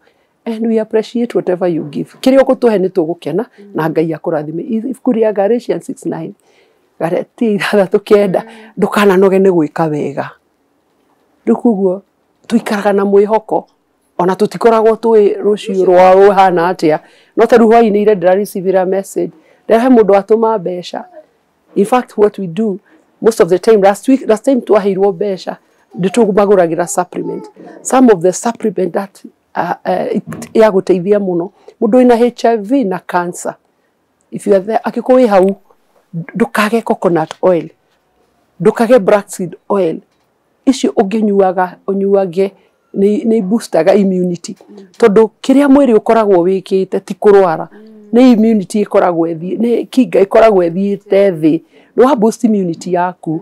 and we appreciate whatever you give. Kĩrĩa ũgũtũhe nĩ tũgũkena na Ngai akũrathime. Ibuku rĩa Galatians 6:9, Galatia 6:9, ndũkananoge nĩ gwĩka wega. Rĩu koguo tũikaraga na mwĩhoko, ona tũtikoragwo tũĩ rũciũ rwa rũhana atĩa. No ta rĩu hwaĩ-inĩ ira ndĩrareceive message, ndĩrahe mũndũ atũma mbeca. In fact, what we do most of the time, last time twaheirwo mbeca, nĩtũmagũragĩra supplement. Some of the supplement that ya gũteithia mũno mũndũ wĩna HIV na cancer. If you are there, angĩkorwo wĩ hau, ndũkage coconut oil, ndũkage black seed oil. Icio ũngĩnyuaga, ũnyuage nĩ boostaga immunity. Tondũ kĩrĩa mwĩrĩ ũkoragwo wĩkĩte ti kũrwara, nĩ immunity ĩkoragwo ĩthiĩ, nĩ kinga ĩkoragwo ĩthiĩte thĩ. Nĩ wa boost immunity yaku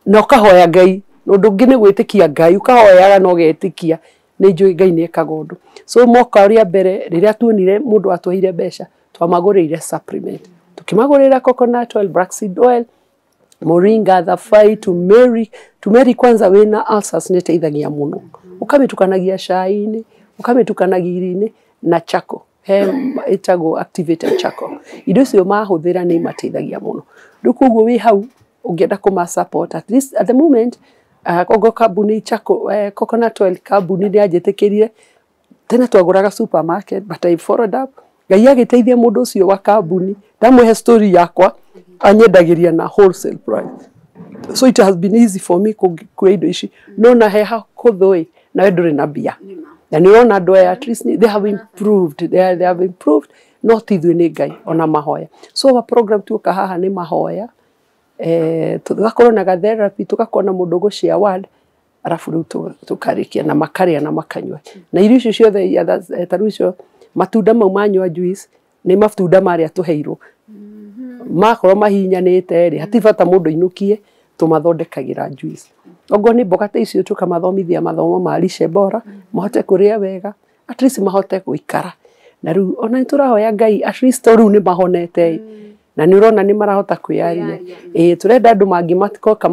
na ũkahoya Ngai. Ũndũ ũngĩ nĩ gwĩtĩkia Ngai, ũkahoyaga na ũgetĩkia nĩ njũĩ Ngai nĩ ekaga ũndũ. So mwaka ũrĩa mbere rĩrĩa tuonire mũndũ atũheire mbeca, twamagũrĩire supplement. Tukĩmagũrĩra coconut oil, black seed oil, moringa, thabai, turmeric. Turmeric kwanza wĩna ulcers nĩ ĩteithagia mũno. Ũkamĩtukanagia cai-inĩ, ũkamĩtukanagia irio-inĩ na charcoal. He ĩtagwo activated charcoal. Indo icio mahũthĩra nĩ imateithagia mũno. Rĩu koguo wĩ hau ũngĩenda kũma support at least at the moment, koguo kambuni charcoal, coconut oil kambuni nĩ yanjĩtĩkĩrire. Tene twagũraga supermarket, but I followed up. Ngai agĩteithia mũndũ ũcio wa kambuni, ndamũhe story yakwa, anyendagĩria na wholesale price. So it has been easy for me kuoya indo ici. No na he hakũthũ ĩ, nawe ndũrĩ na mbia. Na nĩ ũrona andũ aya at least they have improved, they have improved, no ti ithuĩ nĩ Ngai ona mahoya. So our program tuoka haha nĩ mahoya, tũgakorwo na ga therapy, tũgakorwo na mũndũ ũgũ-share word, arabu rĩu tũkarĩkia na makarĩa na makanyua. Na irio icio ciothe ta rĩu icio matunda mau manyua juice nĩ matunda marĩa tũheirwo. Makorwo mahinyanĩte rĩ, hatirĩ bata mũndũ ainũkie, tũmathondekagĩra juice. Okorwo nĩ mboga ta icio tũkamathomithia mathomo ma lishe bora, mahote kũrĩa wega, at least mahote gũikara. Na rĩu ona nĩ tũrahoya Ngai at least to rĩu nĩ mahonete ĩ. Na nĩ ũrona nĩ marahota kwĩyaria. Ĩĩ tũrenda andũ mangĩ matikoka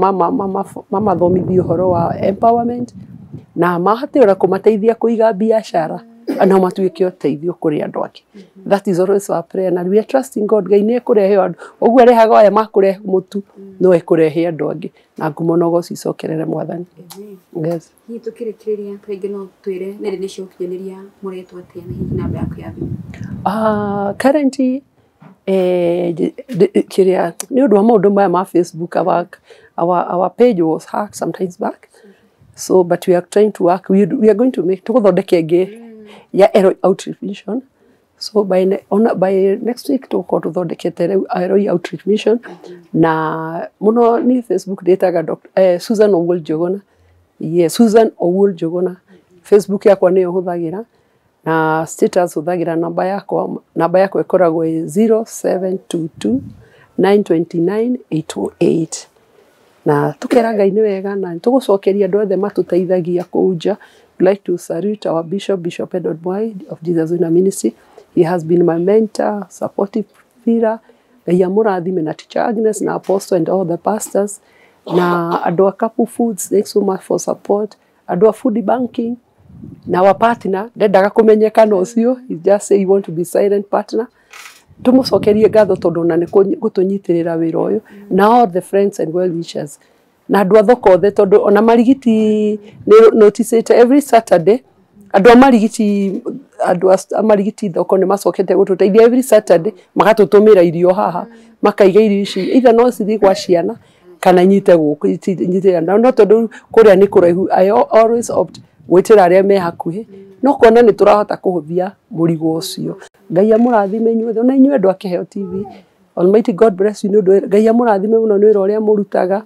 mamathomithie ũhoro wa empowerment na mahote ona kũmateithia kũiga biacara na matuĩke ũteithio kũrĩ andũ angĩ. That is always our prayer, na we are trusting God. Ngai nĩ ekũrehe andũ. Ũguo arehaga aya makũrehe mũtu, no ekũrehe andũ angĩ na ngumo na ũgoci icokerere Mwathani. Yes. Hihi tũkĩrĩkĩrĩria rĩngĩ no twĩre nenda-inĩ cia ũkinyanĩria mũretwo atĩa na hihi namba yaku ya thimũ? Currently, kĩrĩa nĩ ũndũ wa maũndũ maya ma Facebook, our page was hacked sometimes back. So but we are trying to work, we are going to make tũgũthondeka ĩngĩ ya Eloi Outreach Mission. So by next week tũgũkorwo tũthondekete rĩu Eloi Outreach Mission. Na mũno ni Facebook ndĩtaga Susan Owuor Njuguna. Yes, Susan Owuor Njuguna. Facebook yakwa nĩyo hũthagĩra, na status hũthagĩra namba yakwa. Namba yakwa ĩkoragwo ĩ 0722 929 808. Na tukera Ngai nĩ wega na tũgũcokeria andũ othe matũteithagia kũu nja. We'd like to salute our bishop, Bishop Edward Mwai of Jesus Winner Ministry. He has been my mentor, supportive pillar. Ngai amũrathime, na Teacher Agnes na Apostle and all the pastors. Na andũ a Kapu Foods, thanks so much for support. Andũ a food banking na our partner, ndendaga kũmenyeka na ũcio, he just say he want to be silent partner. Tũmũcokerie ngatho tondũ ona nĩ gũtũnyitĩrĩra wĩra ũyũ, na all the friends and well wishers na andũ a thoko othe, tondũ ona Marigiti nĩ noticĩte every Saturday andũ a Marigiti Andũ a Marigiti thoko nĩ macokete gũtũteithia every Saturday, magatũtũmĩra irio haha, makaiga irio ici either no cithiĩ gwa ciana kana nyite gũkũ nyite, no tondũ kũrĩa nĩ kũraihu, I always opt gwĩtĩra arĩa me hakuhĩ, no kuona nĩ tũrahota kũhũthia mũrigo ũcio. Ngai amũrathime inyuothe, ona inyuĩ andũ a Kĩheo TV. Almighty God bless you nĩ ũndũ Ngai amũrathime mũno nĩ wĩra ũrĩa mũrutaga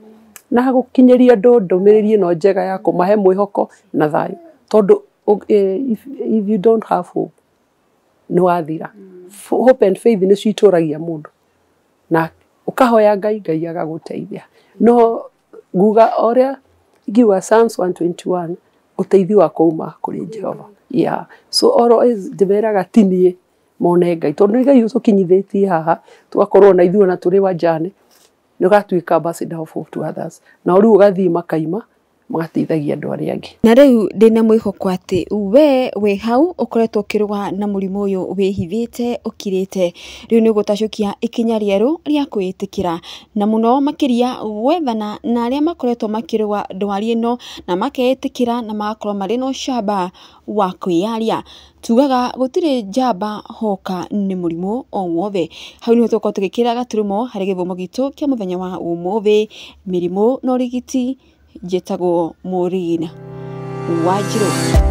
na gũkinyĩria andũ ndũmĩrĩri ĩno njega ya kũmahe mwĩhoko na thayũ, tondũ if you don't have hope, nĩ wathira. Hope and faith nĩcio itũragia mũndũ, na ũkahoya Ngai, Ngai agagũteithia. No nguga ũrĩa ingiuga Psalms 121, ũteithio wakwa uma kũrĩ Jehova. Yeah, so always ndĩmeraga ti niĩ, mone Ngai, tondũ nĩ Ngai ũtũkinyithĩtie haha, tũgakorwo na ithuĩ ona tũrĩ wajane, nĩ ũgatuĩka ambassador of hope to others, na rĩu ũgathiĩ makaima magateithagia andũ arĩa angĩ. Na rĩu ndĩna mwĩhoko atĩ we wĩ hau ũkoretwo ũkĩrũa na mũrimũ ũyũ wĩhithĩte ũkirĩte, rĩu nĩ ũgũtacũkia ikinya rĩerũ rĩa kwĩĩtĩkĩra, na mũno makĩria gwethana na arĩa makoretwo makĩrũa ndwari ĩno na makeĩtĩkĩra na magakorwo marĩ na ũcamba wa kwĩyaria. Tugaga gũtirĩ njamba hoka nĩ mũrimũ o wothe. Hau nĩho tũgũkorwo tũgĩkĩra gaturumo harĩ gĩthomo gitũ kĩa mũthenya wa ũmũthĩ, mĩrimũ na ũrigiti. Njĩtagwo Maureen Wanjiru.